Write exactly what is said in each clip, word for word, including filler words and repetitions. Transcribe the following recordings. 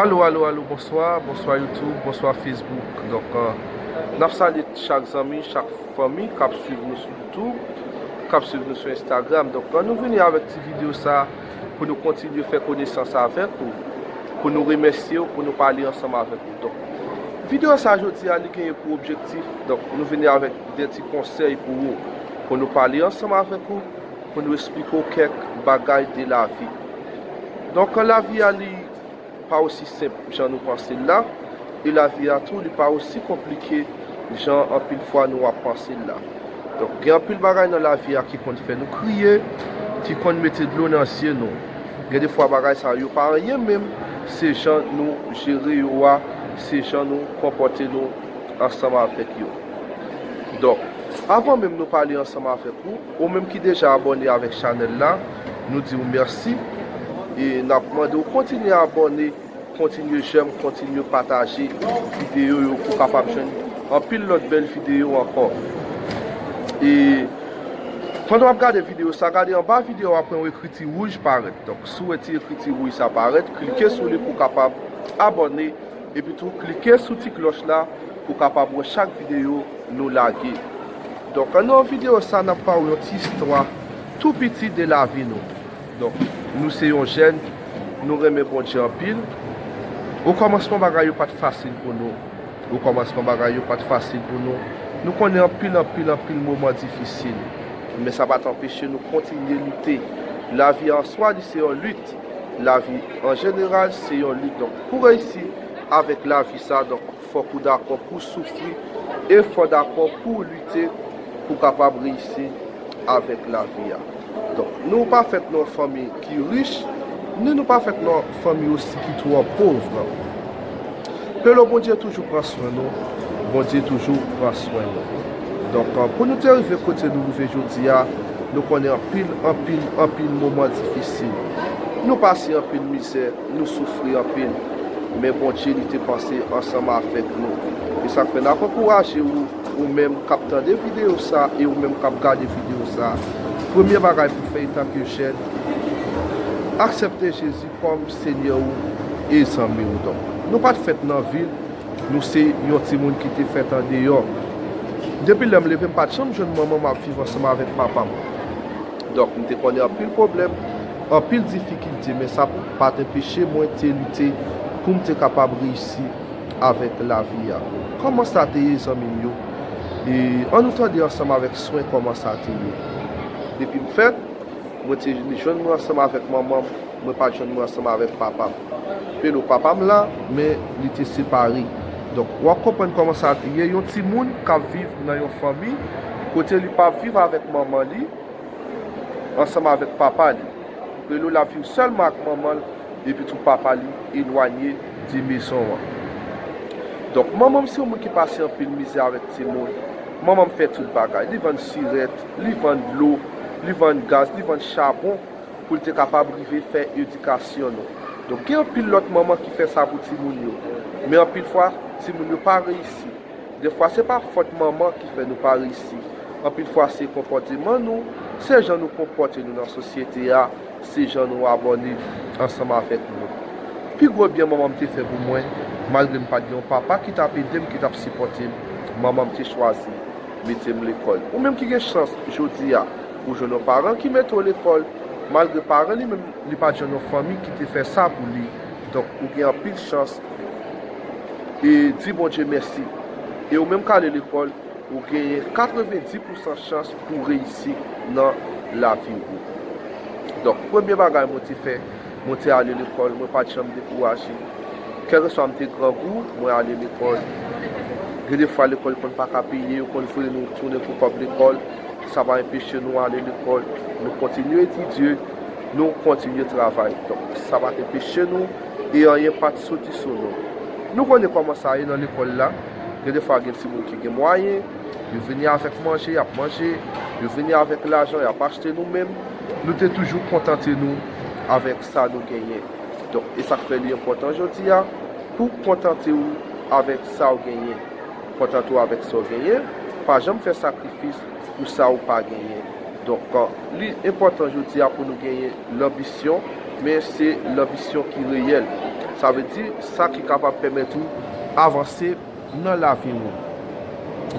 Alo, alo, alo, bonswa, bonswa YouTube, bonswa Facebook. Donk, euh, n ap salye chak zanmi, chak fanmi k ap swiv nou sou YouTube, k ap swiv nou sou Instagram. Donk, euh, nou vini avèk ti videyo sa pou nou kontinye fè konesans avèk ou, pou nou remèsye w, pou nou pale ansanm avèk ou. Donk, videyo sa jodi a, li genyen pou objektif, donk, nou vini avèk de ti konsèy pou ou, pou nou pale ansanm avèk ou, pou nou esplike w kèk bagay de lavi. Donk, lavi a, li pa osi senp jan nou panse l la, e lavi a tou, li pa osi konplike jan anpil fwa nou ap panse l la. Donk, gen anpil bagay nan lavi a ki konn fè nou kriye, ki konn mete dlo nan zye nou. Gen de fwa bagay sa yo pa anyen menm, se jan nou jere yo a, se jan nou konpòte nou ansanm avèk yo. Donk, avan menm nou pale ansanm avèk ou, ou menm ki deja abòne avèk chanèl la, nou di w mèsi. E n ap mande w kontinye abòne, kontinye jèm, kontinye pataje videyo yo pou w kapab jwenn anpil lòt bèl videyo ankò. E pandan w ap gade videyo sa, gade anba videyo a, w ap wè yon ekriti wouj parèt. Donk, si w wè ti ekriti wouj sa parèt, klike sou li pou w kapab abòne. Epi tou, klike sou ti klòch la pou w kapab wè chak videyo nou lage. Donk, nan videyo sa, n ap pale yon ti istwa tou piti de lavi nou. Donk, nou se yon jèn, nou renmen Bondye anpil. Okòmansman, bagay yo pa t fasil pou nou. Okòmansman, bagay yo pa t fasil pou nou. Nou konnen anpil, anpil, anpil moman difisil. Men sa pa t anpeche nou kontinye lite. Lavi an swa, li se yon lit. Lavi an jeneral, se yon lit. Donk, pou reyisi avèk lavi sa, donk, fòk ou dakò pou w soufri e fò w dakò pou w lite pou w kapab reyisi avèk lavi a. Donk, nou pa fèt nan yon fanmi ki rich, ni nou pa fèt nan yon fanmi osi ki twò pòv. Pelo Bondye toujou pran swen nou, Bondye toujou pran swen nou. Donk, pou nou te rive kote nou rive jodi a, nou konnen anpil, anpil, anpil moman difisil. Nou pase anpil mizè, nou soufri anpil. Men Bondye, li te panse ansanm avèk nou. E sa k fè n ap ankouraje ou, ou menm k ap tande videyo sa e ou menm k ap gade videyo sa. Premye bagay pou w fè antanke jèn, aksepte Jezi kòm Senyè ou e zanmi ou. Donk, nou pa t fèt nan vil, nou se yon timoun ki te fèt andeyò. Depi lè m leve, m pa t janm jwenn manman m ap viv ansanm avèk papa m. Donk, m te konnen anpil pwoblèm, anpil difikilte, men sa pa t anpeche mwen te lite pou m te kapab reyisi avèk lavi a. Kòman sa te ye, zanmi m yo? E ann nou tande ansanm avèk swen kòman sa te ye. Depi m fèt, mwen te jwenn mwen ansanm avèk manman m, mwen pa t jwenn mwen ansanm avèk papa m. Pelo papa m la, men li te separe. Donk, w ap konprann kòman sa te ye, yon timoun k ap viv nan yon fanmi kote li p ap viv avèk manman li, ansanm avèk papa li. Pelo l ap viv sèlman ak manman l, epi tou papa li elwanye de mezon an. Donk, manman m se yon moun ki pase anpil mizè avèk timoun. Manman m fè tout bagay. Li vann sirèt, li vann dlo, li vann gaz, li vann chabon pou l te kapab rive fè edikasyon nou. Donk, gen anpil lòt manman ki fè sa pou timoun yo. Men anpil fwa, timoun yo pa reyisi. Defwa, se pa fòt manman ki fè nou pa reyisi. Anpil fwa, se konpòteman nou, se jan nou konpòte nou nan sosyete a, se jan nou abòne ansanm avèk nou. Pi gwo byen manman m te fè pou mwen, malgre m pa t gen yon papa ki t ap ede m, ki t ap sipòte m, manman m te chwazi mete m lekòl. Ou menm ki gen chans jodi a, ou jwenn yon paran ki mete w lekòl, malgre paran li menm, li pa t jwenn yon fanmi ki te fè sa pou li. Donk, ou gen anpil chans e di Bondye mèsi. E ou menm k ale lekòl, ou genyen katrevenndis pousan chans pou w reyisi nan lavi ou. Donk, premye bagay mwen te fè, mwen te ale lekòl, mwen pa t janm dekouraje. Kèlkeswa m te grangou, mwen ale lekòl. Gen de fwa lekòl konn pa ka peye, yo konn voye nou tounen pou kòb lekòl. Sa pa enpeche nou ale lekòl. Nou kontinye etidye, nou kontinye travay. Donk, sa pa t enpeche nou, e anyen pa t soti sou nou. Nou konnen kòman sa ye nan lekòl la. Gen de fwa, gen timoun ki gen mwayen, yo vini avèk manje, y ap manje, yo vini avèk lajan, y ap achte nou menm. Nou te toujou kontante nou avèk sa nou genyen. Donk, e sa k fè li enpòtan jodi a, pou w kontante w avèk sa w genyen. Kontante w avèk sa w genyen, pa janm fè sakrifis pou sa w pa genyen. Donk, li enpòtan jodi a pou nou genyen lanbisyon, men se lanbisyon ki reyèl. Sa vle di, sa ki kapab pèmèt ou avanse nan lavi ou.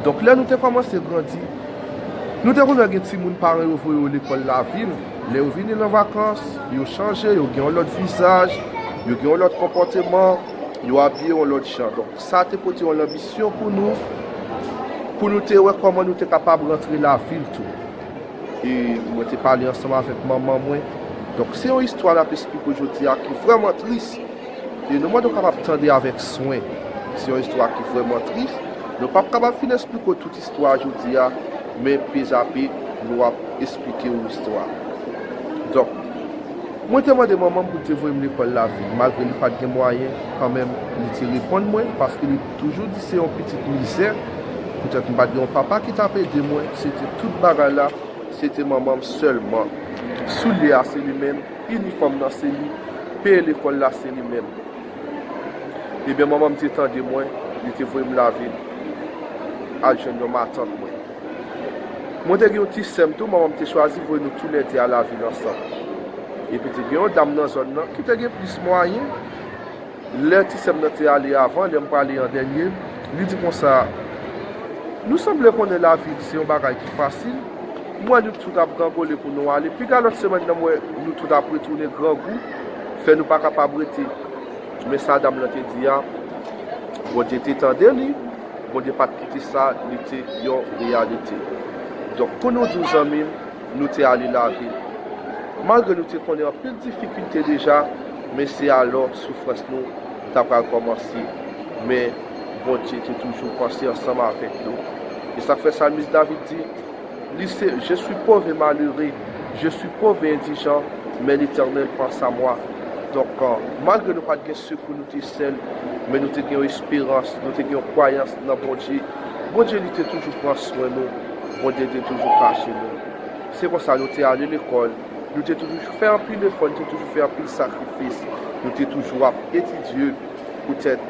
Donk, lè nou te kòmanse grandi, nou te konn wè gen timoun paran yo voye yo lekòl lavil. Lè yo vini nan vakans, yo chanje, yo gen yon lòt vizaj, yo gen yon lòt konpòteman, yo abiye yon lòt jan. Donk, sa te pote yon lanbisyon pou nou, pou nou te wè kòman nou te kapab rantre lavil tou. E mwen te pale ansanm avèk manman mwen. Donk, se yon istwa n ap esplike w jodi a ki vrèman tris. E nou mande w kapab tande avèk swen. Se yon istwa ki vrèman tris. Nou p ap kapab fin esplike w tout istwa jodi a, men pezape, nou ap esplike w istwa. Donk, mwen te mande manman m pou l te voye m lekòl lavil, malgre li pa t gen mwayen, kanmenm, li te reponn mwen, paske li toujou di se yon pitit mizè. Poutèt m pa t gen yon papa ki t ap ede mwen, se te tout bagay la, se te manman m sèlman. Soulye a, se li menm, inifòm nan, se li, peye lekòl la, se li menm. Ebyen, manman m te tande mwen, li te voye m lavil al jwenn yon matant mwen. Mwen te gen yon ti sè m tou, manman m te chwazi voye nou toulède al lavil ansanm. Epi te gen yon dam nan zòn nan ki te gen plis mwayen. Lè ti sè m nan te ale avan, lè m prale an dènye, li di konsa, nou sanble konnen lavil se yon bagay ki fasil. M wè nou tout ap gangole pou nou ale. Piga lòt semèn nan, m wè nou tout ap retounen grangou, fè nou pa kapab rete. Men sa dam nan te di a, Bondye te tande li, Bondye pa t kite sa, li te yon reyalite. Donk, pou nou di w, zanmi m, nou te ale lavil. Malgre nou te konnen anpil difikilte deja, men se alò soufrans nou ta pral kòmanse. Men Bondye te toujou panse ansanm avèk nou. E sa k fè salmis David di, li se, Je suis pauvre et malheureux, je suis pauvre et indigent, mais l'Éternel pense à moi. Donk, euh, malgre nou pa t gen sekou, nou te sèl, men nou te gen yon esperans, nou te gen yon kwayans nan Bondye. Bondye, li te toujou pran swen nou. Bondye te toujou kache nou. Se konsa nou te ale lekòl. Nou te toujou fè anpil efò, nou te toujou fè anpil sakrifis. Nou te toujou ap etidye poutèt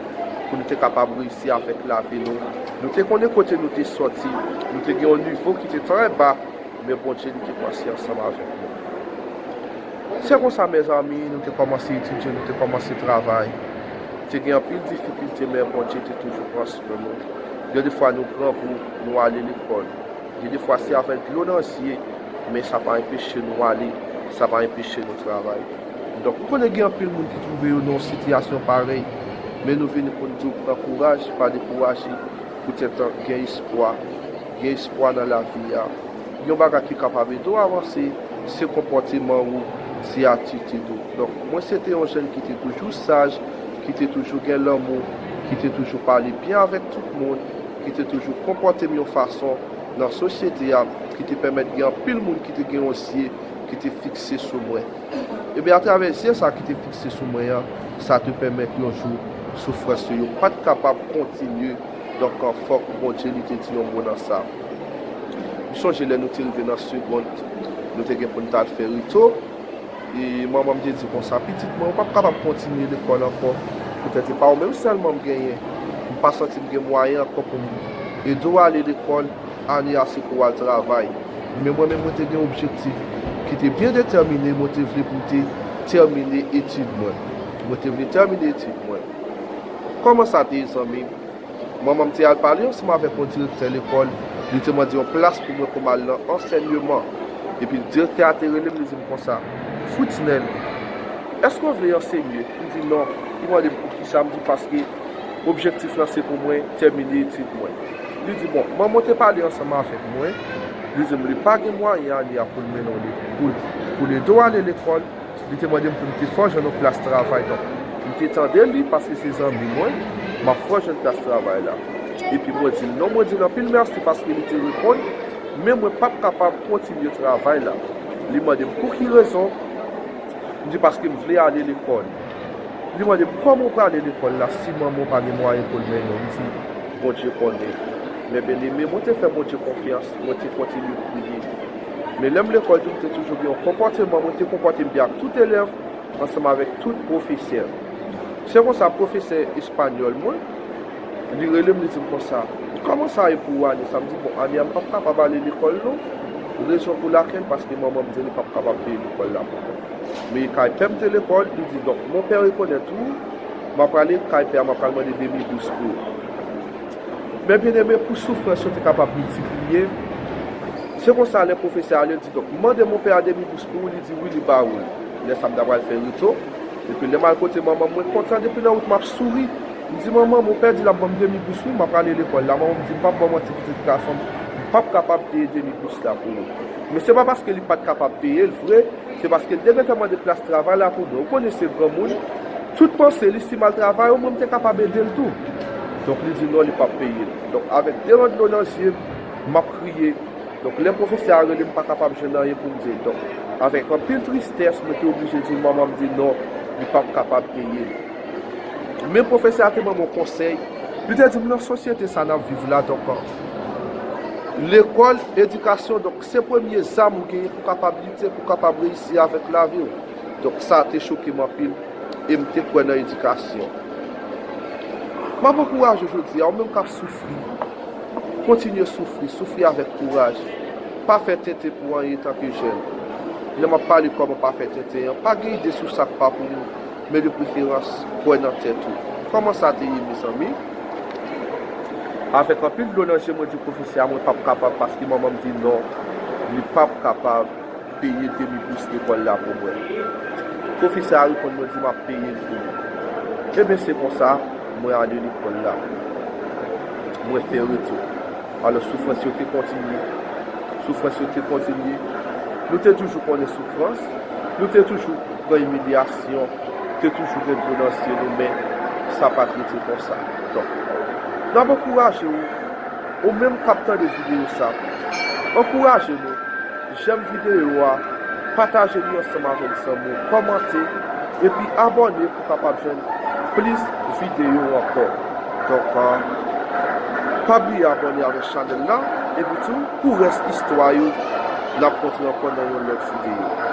pou nou te kapab reyisi avèk lavi nou. Nou te konnen kote nou te sòti. Nou te gen yon nivo ki te trè ba, men Bondye, li te panse ansanm avèk nou. Se konsa, mezanmi, nou te kòmanse etidye, nou te kòmanse travay. Te gen anpil difikilte, men Bondye te toujou pran swen nou. Gen de fwa nou grangou, nou ale lekòl. Gen de fwa se avèk dlo nan zye, men sa pa enpeche nou ale, sa pa enpeche nou travay. Donk, m konnen gen anpil moun ki twouve yo nan yon sitiyasyon parèy, men nou vini pou n di w pran kouraj, pa dekouraje, poutèt gen espwa, gen espwa nan lavi a. Yon bagay ki kapab ede w avanse, se konpòteman ou, se atitid ou. Donk, mwen se te yon jèn ki te toujou saj, ki te toujou gen lanmou, ki te toujou pale byen avèk tout moun, ki te toujou konpòte m yon fason nan sosyete a, ki te pèmèt gen anpil moun ki te gen yon zye ki te fikse sou mwen. Ebyen, atravè zye sa ki te fikse sou mwen an, sa te pèmèt yon jou soufrans yo pa t kapab kontinye. Donk, fòk Bondye li te di yon mo nan sa. M sonje lè nou te rive nan segond, nou te gen pou n t al fè reto. E manman m te di konsa, pitit mwen, ou p ap kapab kontinye lekòl ankò. Poutèt se pa ou menm sèlman m genyen. M pa santi m gen mwayen ankò pou m ede w ale lekòl. Ane a se pou w al travay. Men mwen menm, mwen te gen objektif ki te byen detèmine, mwen te vle pou m te tèmine etid mwen. Mwen te vle tèmine etid mwen. Kòman sa te ye, zanmi m? Manman m te al pale ansanm avèk yon direktè lekòl, li te mande yon plas pou mwen pou m al nan ansèyman. Epi direktè a te rele m, li di m konsa, Fritznel, èske w vle ansenye? M di non. Li mande m poukisa, m di paske objektif lan se pou mwen tèmine etid mwen. Li di, bon, manman w te pale ansanm avèk mwen, li di m li pa gen mwayen ane a pou l mennen w le-, pou, pou l ede w ale lekòl, li te mande m pou m te fè w jwenn yon plas travay. Donk, m te tande li paske se zanmi mwen, m ap fè w jwenn plas travay la. Epi mwen di l non, mwen di l anpil mèsi paske li te reponn, men mwen p ap kapab kontinye travay la. Li mande m pou ki rezon, m di paske m vle ale lekòl. Li mande m kòman w prale lekòl la si manman w pa gen mwayen pou l mennen w. M di, Bondye konnen. Men byeneme, mwen te fè Bondye konfyans, mwen te kontinye priye. Men lè m lekòl tou, m te toujou gen yon konpòteman, mwen te konpòte m byen ak tout elèv, ansanm avèk tout pwofesè. Se konsa, pwofesè espanyòl mwen, li rele m, li di m konsa, kòman sa ye pou ou ane sa? M di, bon, ane a m p ap kapab ale lekòl non. Rezon pou lakèl, paske manman m di li p ap kapab peye lekòl la pou mwen. Men kay pè m te lekòl, li di, donk, mon père reconnaît tout, M ap prale kay pè a, m ap pral mande demi bous pou ou. Men byeneme, pou soufrans yo te kapab miltipliye, se konsa lè pwofesè a ale, l di, donk, mande mon pè a demi bous pou ou, li di wi, li ba ou l. Lè sa a m ta pral fè reto. Epi lè m al kote manman m, mwen kontan, depi nan wout m ap souri. M di, manman, mon pè di l ap ban m demi bous wi, m ap prale lekòl la. Manman m di, m p ap ba w manti, pitit gason m, m p ap kapab peye demi bous la pou ou. Men se pa paske li pa t kapab peye l vre, se paske l te gentan mande plas travay la pou mwen. Ou konnen se granmoun, tout panse li, si m al travay, omwen m te kapab ede l tou. Donk, li di non, li p ap peye l. Donk, avèk de ran dlo nan zye m, m ap kriye. Donk, lè pwofesè a rele m, m pa kapab jwenn anyen pou m di l. Donk, avèk anpil tristès, mwen te oblije di manman m di non, li p ap kapab peye l. Men pwofesè a te ban m yon konsèy. Li te di m, nan sosyete sa n ap viv la, donk, lekòl, edikasyon, donk, se premye zam ou genyen pou kapab lite, pou kapab reyisi avèk lavi w. Donk, sa te choke m anpil e m te kwè nan edikasyon. M ap ankouraje w jodi a, ou menm k ap soufri, kontinye soufri, soufri avèk kouraj. Pa fè tenten pou anyen tanke jèn. Lè m ap pale kòman pa fè tenten an, pa gen ide sou sa k pa pou ou, men de preferans, kwè nan tèt ou. Kòman sa te ye, mezanmi? Avèk anpil dlo nan je, mwen di pwofesè a, mwen p ap kapab paske manman m di non, li p ap kapab peye demi bous lekòl la pou mwen. Pwofesè a reponn mwen, di, m ap peye l pou ou. Ebyen, se konsa, mwen ale lekòl la. Mwen fè reto. Alò, soufrans yo te kontinye. Soufrans yo te kontinye. Nou te toujou konnen soufrans. Nou te toujou pran imilyasyon. Te toujou gen dlo nan zye nou, men sa pa t rete konsa. Donk, n ap ankouraje w, ou menm k ap tande videyo sa, ankouraje nou. Jèm videyo a, pataje li ansanm avèk zanmi w, kòmante, epi abòne pou kapab jwenn plis videyo ankò. Donk, ah, pa bliye abòne avèk chanèl la, epi tou, pou rès istwa yo, n ap kontre ankò nan yon lòt videyo.